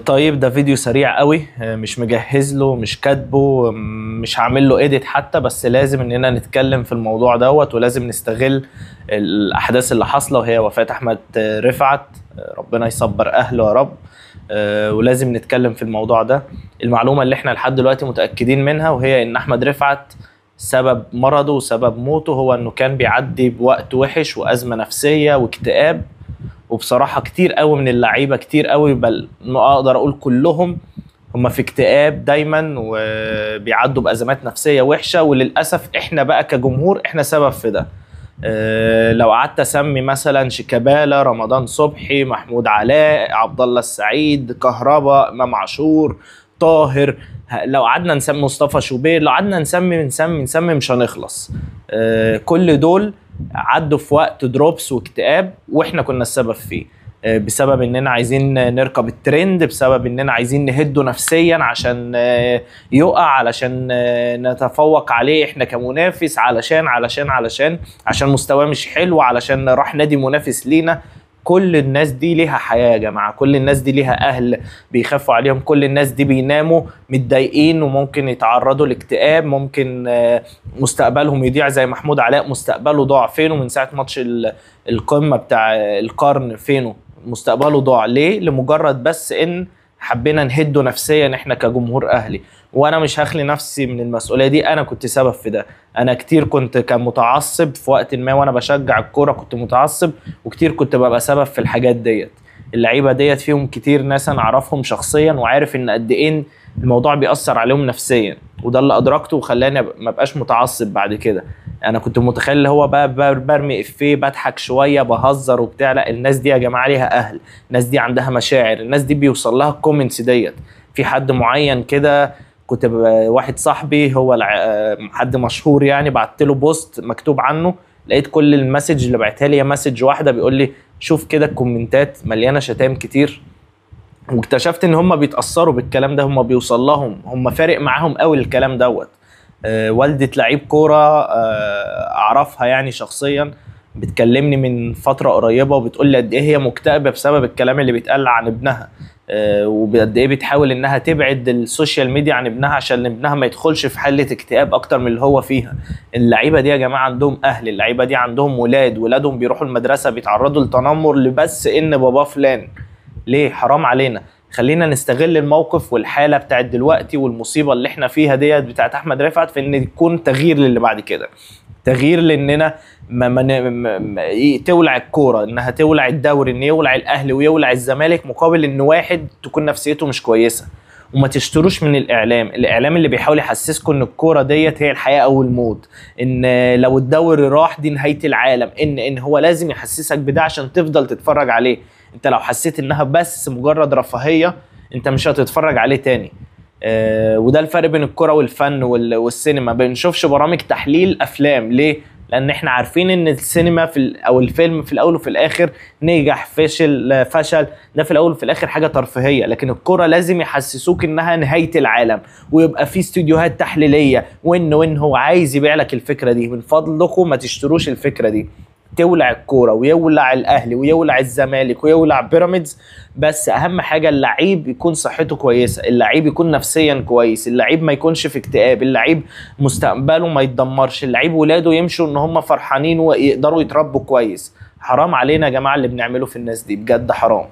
طيب ده فيديو سريع قوي، مش مجهز له، مش كاتبه، مش هعمل له edit حتى، بس لازم اننا نتكلم في الموضوع دوت، ولازم نستغل الاحداث اللي حاصله وهي وفاة احمد رفعت. ربنا يصبر اهله يا رب. ولازم نتكلم في الموضوع ده. المعلومة اللي احنا لحد دلوقتي متاكدين منها وهي ان احمد رفعت سبب مرضه وسبب موته هو انه كان بيعدي بوقت وحش وازمة نفسية واكتئاب. وبصراحة كتير قوي من اللعيبة، كتير قوي، بل اقدر اقول كلهم هم في اكتئاب دايما وبيعدوا بازمات نفسية وحشة، وللاسف احنا بقى كجمهور احنا سبب في ده. لو قعدت اسمي مثلا شيكابالا، رمضان صبحي، محمود علاء، عبد الله السعيد، كهربا، امام عاشور، طاهر، لو قعدنا نسمي مصطفى شوبير، لو قعدنا نسمي نسمي نسمي مش هنخلص. كل دول عدوا في وقت drops واكتئاب واحنا كنا السبب فيه، بسبب اننا عايزين نركب الترند، بسبب اننا عايزين نهده نفسيا عشان يقع، علشان نتفوق عليه احنا كمنافس، علشان علشان علشان عشان مستواه مش حلو، علشان راح نادي منافس لينا. كل الناس دي ليها حياة يا جماعة، كل الناس دي ليها أهل بيخافوا عليهم، كل الناس دي بيناموا متضايقين وممكن يتعرضوا لاكتئاب، ممكن مستقبلهم يضيع زي محمود علاء مستقبله ضاع. فينه من ساعة ماتش القمة بتاع القرن؟ فينه مستقبله ضاع ليه؟ لمجرد بس إن حبينا نهده نفسيا احنا كجمهور اهلي. وانا مش هخلي نفسي من المسؤولية دي، انا كنت سبب في ده. انا كتير كنت كمتعصب في وقت ما وانا بشجع الكورة كنت متعصب، وكتير كنت ببقى سبب في الحاجات ديت. اللعيبة ديت فيهم كتير ناس انا اعرفهم شخصيا وعارف ان قد ايه الموضوع بيأثر عليهم نفسيا، وده اللي ادركته وخلاني ما بقاش متعصب بعد كده. انا كنت متخيل اللي هو بقى برمي افيه، بضحك شوية، بهزر وبتاع. لا، الناس دي يا جماعة ليها اهل، الناس دي عندها مشاعر، الناس دي بيوصل لها ال comments ديت. في حد معين كده كنت واحد صاحبي هو حد مشهور يعني، بعت له post مكتوب عنه، لقيت كل ال message اللي بعتها لي هي message واحدة بيقول لي شوف كده الكومنتات مليانة شتايم كتير. واكتشفت ان هم بيتاثروا بالكلام ده، هم بيوصل لهم، هم فارق معاهم قوي الكلام دوت. والدة لعيب كورة اعرفها يعني شخصيا بتكلمني من فترة قريبه وبتقول لي قد ايه هي مكتئبه بسبب الكلام اللي بيتقال عن ابنها، وقد ايه بتحاول انها تبعد ال social media عن ابنها عشان ابنها ما يدخلش في حاله اكتئاب اكتر من اللي هو فيها. اللعيبة دي يا جماعة عندهم اهل، اللعيبة دي عندهم ولاد، ولادهم بيروحوا المدرسة بيتعرضوا لتنمر لبس ان بابا فلان. ليه؟ حرام علينا. خلينا نستغل الموقف والحالة بتاعت دلوقتي والمصيبة اللي احنا فيها ديت بتاعت احمد رفعت في ان يكون تغيير للي بعد كده، تغيير لاننا ما ما ما تولع الكورة، انها تولع الدوري، ان يولع الاهلي ويولع الزمالك، مقابل ان واحد تكون نفسيته مش كويسة. وما تشتروش من الاعلام، الاعلام اللي بيحاول يحسسكم ان الكورة ديت هي الحياة او الموت، ان لو الدوري راح دي نهاية العالم، ان هو لازم يحسسك بده عشان تفضل تتفرج عليه. انت لو حسيت انها بس مجرد رفاهية انت مش هتتفرج عليه تاني. وده الفرق بين الكرة والفن والسينما. ما بنشوفش برامج تحليل افلام ليه؟ لان احنا عارفين ان السينما في او الفيلم في الاول وفي الاخر نجح فشل فشل، ده في الاول وفي الاخر حاجة ترفيهية. لكن الكرة لازم يحسسوك انها نهاية العالم، ويبقى في استوديوهات تحليلية، وان هو عايز يبيع لك الفكرة دي. من فضلكم ما تشتروش الفكرة دي. تولع الكورة ويولع الاهلي ويولع الزمالك ويولع بيراميدز، بس اهم حاجة اللعيب يكون صحته كويسة، اللعيب يكون نفسيا كويس، اللعيب ما يكونش في اكتئاب، اللعيب مستقبله ما يتدمرش، اللعيب ولاده يمشوا ان هم فرحانين ويقدروا يتربوا كويس. حرام علينا يا جماعة اللي بنعمله في الناس دي، بجد حرام.